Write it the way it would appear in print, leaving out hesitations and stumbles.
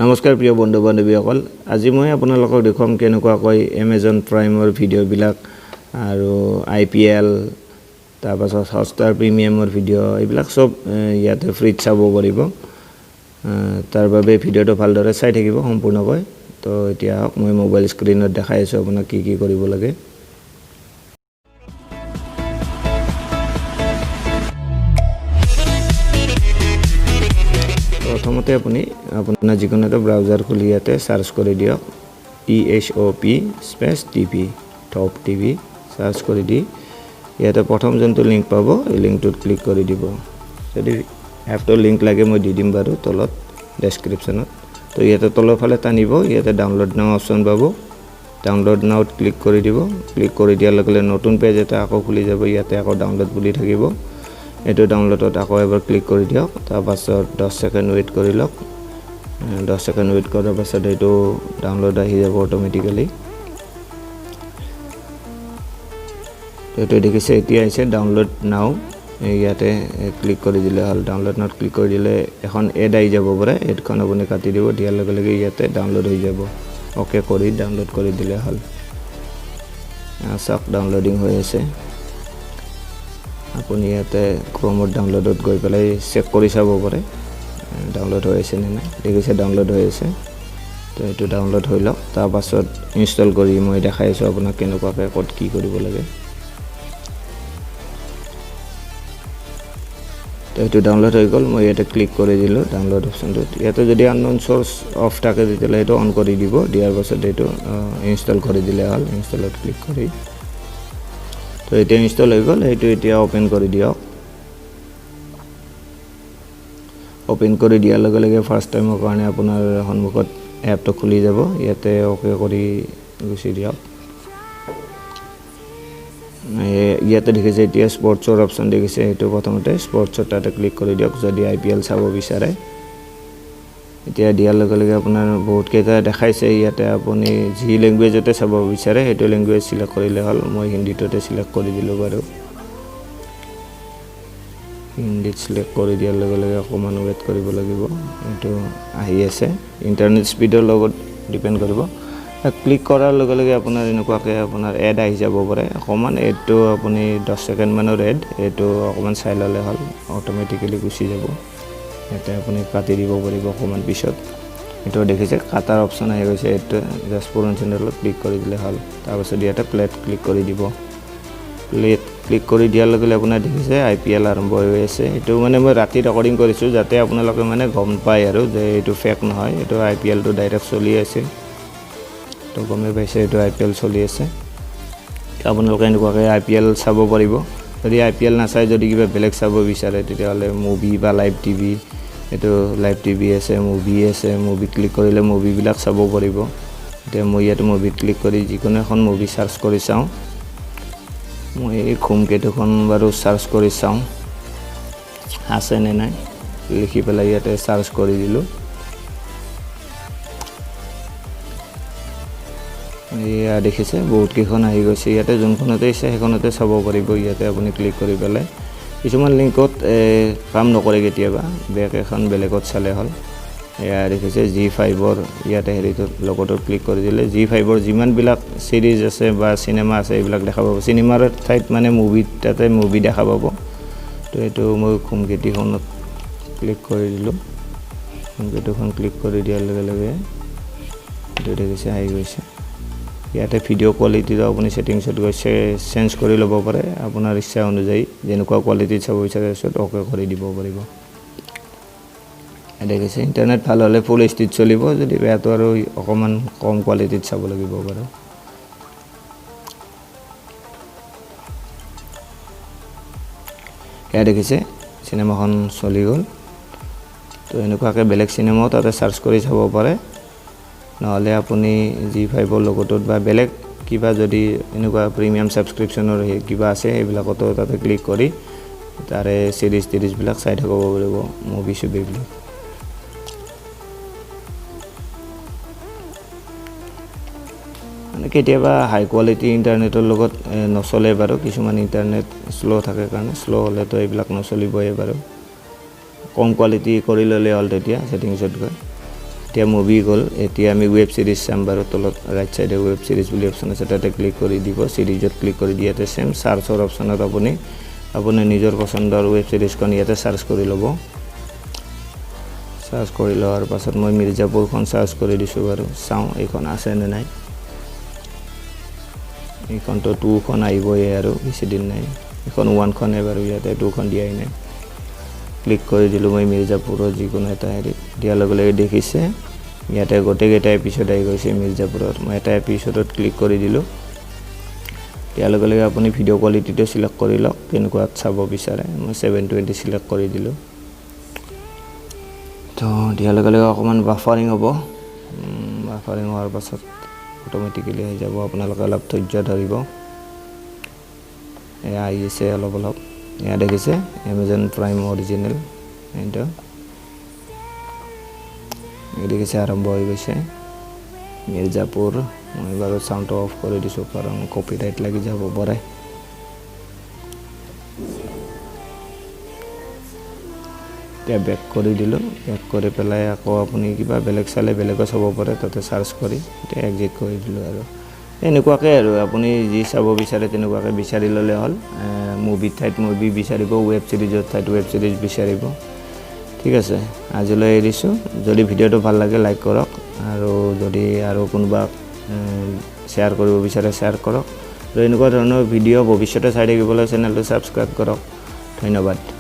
নমস্কাৰ প্ৰিয় বন্ধু বান্ধৱীসকল, আজি মই আপোনালোকক দেখুৱাম কেনেকুৱাকৈ এমেজন প্ৰাইমৰ ভিডিঅ'বিলাক আৰু আই পি এল, তাৰপাছত হটষ্টাৰ প্ৰিমিয়ামৰ ভিডিঅ', এইবিলাক চব ইয়াতে ফ্ৰীত চাব পাৰিব। তাৰ বাবে ভিডিঅ'টো ভালদৰে চাই থাকিব সম্পূৰ্ণকৈ। তো এতিয়া আহক, মই মোবাইল স্ক্ৰীণত দেখাই আছোঁ আপোনাক কি কি কৰিব লাগে। প্ৰথমতে আপুনি আপোনাৰ যিকোনো এটা ব্ৰাউজাৰ খুলি ইয়াতে চাৰ্চ কৰি দিয়ক THOP space TV, THOP TV search কৰি দি ইয়াতে প্ৰথম যোনটো লিংক পাব, এই লিংকটোত ক্লিক কৰি দিব। যদি এপটোৰ লিংক লাগে, মই দি দিম বাৰু তলত ডেছক্ৰিপশ্যনত। তো ইয়াতে তলৰ ফালে টানিব, ইয়াতে ডাউনলোড নাও অপশ্যন পাব। ডাউনলোড নাওত ক্লিক কৰি দিব। ক্লিক কৰি দিয়াৰ লগে লগে নতুন পেজ এটা আকৌ খুলি যাব। ইয়াতে আকৌ ডাউনলোড বুলি থাকিব। এইটো ডাউনলোডত আকৌ এবাৰ ক্লিক কৰি দিয়ক। তাৰপাছত 10 ছেকেণ্ড ৱেইট কৰি লওক। 10 ছেকেণ্ড ৱেইট কৰাৰ পাছত এইটো ডাউনলোড আহি যাব অট'মেটিকেলি। এইটো দেখিছে, এতিয়া আহিছে ডাউনলোড নাও। ইয়াতে ক্লিক কৰি দিলে হ'ল। ডাউনলোড নাওত ক্লিক কৰি দিলে এখন এড আহি যাব পাৰে। এডখন আপুনি কাটি দিব। দিয়াৰ লগে লগে ইয়াতে ডাউনলোড হৈ যাব। অ'কে কৰি ডাউনলোড কৰি দিলে হ'ল। চাওক, ডাউনলোডিং হৈ আছে। আপুনি ইয়াতে ক্ৰমত ডাউনলোডত গৈ পেলাই চেক কৰি চাব পাৰে ডাউনলোড হৈ আছে নে নাই। দেখিছে, ডাউনলোড হৈ আছে। তো এইটো ডাউনলোড হৈ লওক, তাৰপাছত ইনষ্টল কৰি মই দেখাই আছোঁ আপোনাক কেনেকুৱাকৈ ক'ত কি কৰিব লাগে। তো এইটো ডাউনলোড হৈ গ'ল। মই ইয়াতে ক্লিক কৰি দিলোঁ ডাউনলোড অপশ্যনটোত। ইয়াতে যদি আনন'ন চ'ৰ্চ অফ থাকে, তেতিয়াহ'লে সেইটো অন কৰি দিব। দিয়াৰ পাছত এইটো ইনষ্টল কৰি দিলে হ'ল, ইনষ্টলত ক্লিক কৰি। তো এতিয়া ইনষ্টল হৈ গ'ল। সেইটো এতিয়া অ'পেন কৰি দিয়ক। অ'পেন কৰি দিয়াৰ লগে লগে ফাৰ্ষ্ট টাইমৰ কাৰণে আপোনাৰ সন্মুখত এপটো খুলি যাব। ইয়াতে অ'কে কৰি গুচি দিয়ক। ইয়াতে দেখিছে, এতিয়া স্পৰ্টছৰ অপশ্যন দেখিছে। সেইটো প্ৰথমতে স্পৰ্টছৰ তাতে ক্লিক কৰি দিয়ক, যদি আই পি এল চাব বিচাৰে। এতিয়া দিয়াৰ লগে লগে আপোনাৰ বহুতকেইটা দেখাইছে। ইয়াতে আপুনি যি লেংগুৱেজতে চাব বিচাৰে, সেইটো লেংগুৱেজ চিলেক্ট কৰিলে হ'ল। মই হিন্দীটোতে চিলেক্ট কৰি দিলোঁ বাৰু। হিন্দীত চিলেক্ট কৰি দিয়াৰ লগে লগে অকণমান ৱেইট কৰিব লাগিব। এইটো আহি আছে। ইণ্টাৰনেট স্পীডৰ লগত ডিপেণ্ড কৰিব। ক্লিক কৰাৰ লগে লগে আপোনাৰ এনেকুৱাকৈ আপোনাৰ এড আহি যাব পাৰে। অকণমান এডটো আপুনি 10 ছেকেণ্ডমানৰ এড, এইটো অকণমান চাই ল'লে হ'ল, অট'মেটিকেলি গুচি যাব। ইয়াতে আপুনি কাটি দিব পাৰিব অকণমান পিছত। এইটো দেখিছে, কাটাৰ অপশ্যন আহি গৈছে। এইটো জাষ্ট পূৰণ চেনেলত ক্লিক কৰি দিলে হ'ল। তাৰপাছত ইয়াতে প্লেত ক্লিক কৰি দিব। প্লেত ক্লিক কৰি দিয়াৰ লগে লগে আপোনাৰ দেখিছে, আই পি এল আৰম্ভ হৈ আছে। এইটো মানে মই ৰাতি ৰেকৰ্ডিং কৰিছোঁ, যাতে আপোনালোকে মানে গম পায় আৰু যে এইটো ফেক নহয়, এইটো আই পি এলটো ডাইৰেক্ট চলি আছে। তো গমেই পাইছে, এইটো আই পি এল চলি আছে। আপোনালোকে এনেকুৱাকৈ আই পি এল চাব পাৰিব। যদি আই পি এল নাচায়, যদি কিবা বেলেগ চাব বিচাৰে, তেতিয়াহ'লে মুভি বা লাইভ টিভি, এইটো লাইভ টিভি আছে, মুভি আছে। মুভি ক্লিক কৰিলে মুভিবিলাক চাব পাৰিব। এতিয়া মই ইয়াতে মুভিত ক্লিক কৰি যিকোনো এখন মুভি চাৰ্চ কৰি চাওঁ। মই এই ধুমকেতুখন বাৰু চাৰ্চ কৰি চাওঁ আছে নে নাই। লিখি পেলাই ইয়াতে চাৰ্চ কৰি দিলোঁ। এয়া দেখিছে, বহুতকেইখন আহি গৈছে। ইয়াতে যোনখনতে ইচ্ছা, সেইখনতে চাব পাৰিব। ইয়াতে আপুনি ক্লিক কৰি পেলাই, কিছুমান লিংকত কাম নকৰে কেতিয়াবা, বেক এখন বেলেগত চালে হ'ল। এয়া দেখিছে, জি 5ৰ ইয়াতে হেৰিটোত লগটোত ক্লিক কৰি দিলে জি 5ৰ যিমানবিলাক ছিৰিজ আছে বা চিনেমা আছে, এইবিলাক দেখা পাব। চিনেমাৰ ঠাইত মানে মুভিত, তাতে মুভি দেখা পাব। তো এইটো মই ধুমকেতুখনত ক্লিক কৰি দিলোঁ। ধুমকেতুখন ক্লিক কৰি দিয়াৰ লগে লগে এইটো দেখিছে, আহি গৈছে। ইয়াতে ভিডিঅ' কোৱালিটিটো আপুনি ছেটিংছত গৈ চেঞ্জ কৰি ল'ব পাৰে আপোনাৰ ইচ্ছা অনুযায়ী। যেনেকুৱা কোৱালিটিত চাব বিচাৰে, তাৰপিছত অ'কে কৰি দিব পাৰিব। দেখিছে, ইণ্টাৰনেট ভাল হ'লে ফুল এইচ ডিত চলিব, যদি বেয়াটো আৰু অকণমান কম কোৱালিটিত চাব লাগিব বাৰু। এয়া দেখিছে, চিনেমাখন চলি গ'ল। তো এনেকুৱাকৈ বেলেগ চিনেমাও তাতে চাৰ্চ কৰি চাব পাৰে। নহ'লে আপুনি জি 5ৰ লগটোত বা বেলেগ কিবা যদি এনেকুৱা প্ৰিমিয়াম ছাবস্ক্ৰিপশ্যনৰ সেই কিবা আছে, সেইবিলাকতো তাতে ক্লিক কৰি তাৰে চিৰিজ তিৰিজবিলাক চাই থাকিব পাৰিব, মুভি চুভিবিলাক। মানে কেতিয়াবা হাই কোৱালিটি ইণ্টাৰনেটৰ লগত নচলে বাৰু। কিছুমান ইণ্টাৰনেট শ্ল' থাকে কাৰণে, শ্ল' হ'লেতো এইবিলাক নচলিবই বাৰু। কম কোৱালিটি কৰি ল'লে হ'ল তেতিয়া ছেটিংছত গৈ। এতিয়া মুভি গ'ল। এতিয়া আমি ৱেব ছিৰিজ চাম বাৰু। তলত ৰাইট ছাইডে ৱেব ছিৰিজ বুলি অপশ্যন আছে, তাতে ক্লিক কৰি দিব। ছিৰিজত ক্লিক কৰি দিয়াতে ছেম চাৰ্চৰ অপশ্যনত আপুনি আপুনি নিজৰ পচন্দৰ ৱেব ছিৰিজখন ইয়াতে চাৰ্চ কৰি ল'ব। চাৰ্চ কৰি লোৱাৰ পাছত মই মিৰ্জাপুৰখন চাৰ্চ কৰি দিছোঁ বাৰু, চাওঁ এইখন আছে নে নাই। এইখনতো টুখন আহিবই আৰু বেছি দিন নাই। এইখন ওৱানখনে বাৰু, ইয়াতে টুখন দিয়াই নাই। ক্লিক কৰি দিলোঁ মই মিৰ্জাপুৰৰ যিকোনো এটা হেৰিত। দিয়াৰ লগে লগে দেখিছে ইয়াতে গোটেইকেইটা এপিছ'ড আহি গৈছে মিৰ্জাপুৰত। মই এটা এপিছ'ডত ক্লিক কৰি দিলোঁ। দিয়াৰ লগে লগে আপুনি ভিডিঅ' কোৱালিটিটো চিলেক্ট কৰি লওক, কেনেকুৱাত চাব বিচাৰে। মই 720 চিলেক্ট কৰি দিলোঁ। তো দিয়াৰ লগে লগে অকণমান বাফাৰিং হ'ব। বাফাৰিং হোৱাৰ পাছত অট'মেটিকেলি আহি যাব। আপোনালোকে অলপ ধৈৰ্য ধৰিব। এয়া আহি আছে অলপ অলপ। এয়া দেখিছে এমাজন প্ৰাইম অৰিজিনেল, এইটো এই দেখিছে আৰম্ভ হৈ গৈছে মিৰ্জাপুৰ। মই বাৰু চাউণ্ডটো অফ কৰি দিছোঁ, কাৰণ কপিৰাইট লাগি যাব পাৰে। এতিয়া বেক কৰি দিলোঁ। বেক কৰি পেলাই আকৌ আপুনি কিবা বেলেগ চালে বেলেগো চাব পাৰে তাতে চাৰ্চ কৰি। এতিয়া এক্সিট কৰি দিলোঁ। আৰু এনেকুৱাকৈ আৰু আপুনি যি চাব বিচাৰে তেনেকুৱাকৈ বিচাৰি ল'লে হ'ল। মুভিৰ ঠাইত মুভি বিচাৰিব, ৱেব ছিৰিজৰ ঠাইত ৱেব ছিৰিজ বিচাৰিব। ঠিক আছে, আজিলৈ এৰিছোঁ। যদি ভিডিঅ'টো ভাল লাগে লাইক কৰক, আৰু যদি আৰু কোনোবা শ্বেয়াৰ কৰিব বিচাৰে শ্বেয়াৰ কৰক। আৰু এনেকুৱা ধৰণৰ ভিডিঅ' ভৱিষ্যতে চাই থাকিবলৈ চেনেলটো ছাবস্ক্ৰাইব কৰক। ধন্যবাদ।